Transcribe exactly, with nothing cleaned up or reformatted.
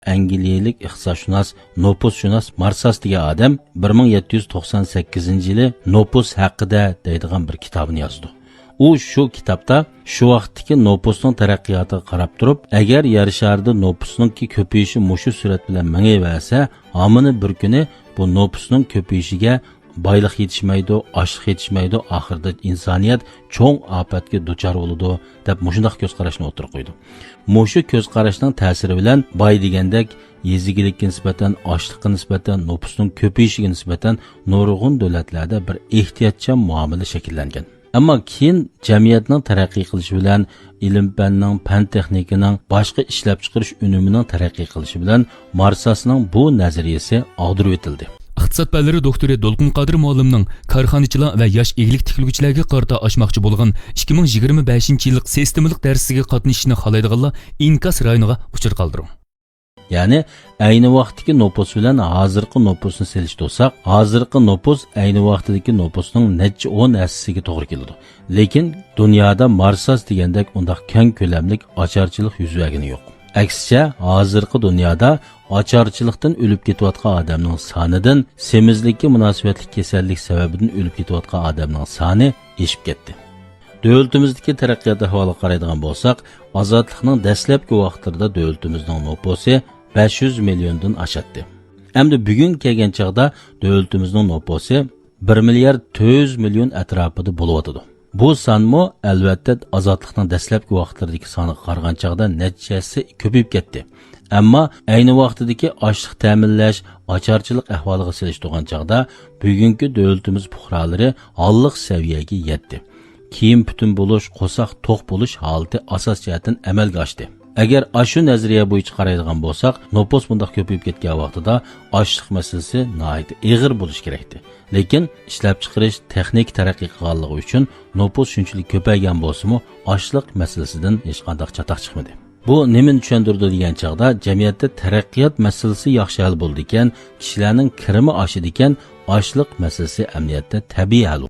ئەنگلىيەلىك ئىقتىسادشۇناس، نوپۇسشۇناس مارساس دېگەن ئادەم بىر مىڭ يەتتە يۈز توقسان سەككىزىنچى يىلى نوپۇس ھەققىدە دەيدىغان بىر كىتابىنى يازىدۇ. ئۇ شۇ كىتابتا شۇ ۋاقىتتىكى نوپۇسنىڭ تەرەققىياتىغا قاراپ تۇرۇپ، ئەگەر يەر شارىدا نوپۇسنىڭكى كۆپىيىشى مۇشۇ سۈرئەت بىلەن مېڭىۋەرسە، ھامىنى بىر كۈنى بۇ نوپۇسنىڭ كۆپىيىشىگە بايلىق يېتىشمەيدۇ، ئاشلىق يېتىشمەيدۇ، ئاخىرىدا ئىنسانىيەت چوڭ ئاپەتكە دۇچار بولىدۇ، دەپ مۇشۇنداق كۆز قاراشنى ئوتتۇرىغا قويىدۇ. مۇشۇ كۆز قاراشنىڭ تەسىرى بىلەن باي دېگەندەك يېزا ئىگىلىككە نىسبەتەن، ئاشلىققا نىسبەتەن، نوپۇسنىڭ كۆپىيىشىگە نىسبەتەن نۇرغۇن دۆلەتلەردە بىر ئېھتىياتچان مۇئامىلە شەكىللەنگەن. ئەمما كېيىن جەمئىيەتنىڭ تەرەققىي قىلىشى بىلەن، ئىلىم-پەننىڭ، پەن-تېخنىكىنىڭ، باشقا ئىشلەپچىقىرىش ئۈنۈمىنىڭ تەرەققىي قىلىشى بىلەن مارساسنىڭ بۇ نەزەرىيىسى ئاغدۇرۇۋېتىلدى. ئىقتىساد پەنلىرى دوكتورى دولقۇن قادىر مۇئەللىمنىڭ كارخانىچىلار ۋە ياش ئىگىلىك تىكلىگۈچىلەرگە قارىتا ئاچماقچى بولغان ئىككى مىڭ يىگىرمە بەشىنچى يىللىق سىستېمىلىق دەرسلىكىگە قاتنىشىشنى خالايدىغانلار ئىنكاس رايونىغا ئۇچۇر قالدۇرۇڭ. يەنى ئەينى ۋاقىتتىكى نوپۇس بىلەن ھازىرقى نوپۇسنى سېلىشتۇرساق، ھازىرقى نوپۇس ئەينى ۋاقتىدىكى نوپۇسنىڭ نەچچە ئون ھەسسىسىگە توغرا كېلىدۇ. لېكىن دۇنيادا مارساس دېگەندەك ئۇنداق كەڭ كۆلەملىك ئاچارچىلىق يۈز بەرگىنى يوق. ئەكسىچە، ھازىرقى دۇنيادا ئاچارچىلىقتىن ئۆلۈپ كېتىۋاتقان ئادەمنىڭ سانىدىن سېمىزلىككە مۇناسىۋەتلىك كېسەللىك سەۋەبىدىن ئۆلۈپ كېتىۋاتقان ئادەمنىڭ سانى ئېشىپ كەتتى. دۆلىتىمىزدىكى تەرەققىيات ئەھۋالىغا قارايدىغان بولساق، ئازادلىقنىڭ دەسلەپكى ۋاقىتلىرىدا دۆلىتىمىزنىڭ نوپۇسى بەش يۈز مىليوندىن ئاشاتتى. ئەمدى بۈگۈنگە كەلگەن چاغدا دۆلىتىمىزنىڭ نوپۇسى بىر مىليارد تۆت يۈز مىليون ئەتراپىدا بولۇۋاتىدۇ. بۇ سانمۇ، ئەلۋەتتە، ئازادلىقنىڭ دەسلەپكى ۋاقىتلىرىدىكى سانغا قارىغان چاغدا نەچچە ھەسسە كۆپىيىپ كەتتى. ئەمما ئەينى ۋاقتىدىكى ئاشلىق تەمىنلەش، ئاچارچىلىق ئەھۋالىغا سېلىشتۇرغان چاغدا، بۈگۈنكى دۆلىتىمىز پۇقرالىرى ھاللىق سەۋىيەگە يەتتى. كىيىم پۈتۈن بولۇش، قورساق توق بولۇش ھالىتى ئاساس جەھەتتىن ئەمەلگە ئاشتى. ئەگەر ئاشۇ نەزەرىيە بويىچە قارايدىغان بولساق، نوپۇس بۇنداق كۆپىيىپ كەتكەن ۋاقتىدا ئاشلىق مەسىلىسى ناھايىتى ئېغىر بولۇشى كېرەكتى. لېكىن ئىشلەپچىقىرىش تېخنىكا تەرەققىي قىلغانلىقى ئۈچۈن نوپۇس شۇنچىلىك كۆپەيگەن بولسىمۇ، ئاشلىق مەسىلىسىدىن ھېچقانداق چاتاق چىقمىدى. بۇ نېمىنى چۈشەندۈرىدۇ دېگەن چاغدا، جەمئىيەتتە تەرەققىيات مەسىلىسى ياخشى ھەل بولىدىكەن، كىشىلەرنىڭ كىرىمى ئاشىدىكەن، ئاشلىق مەسىلىسى ئەمەلىيەتتە تەبىئىي ھەل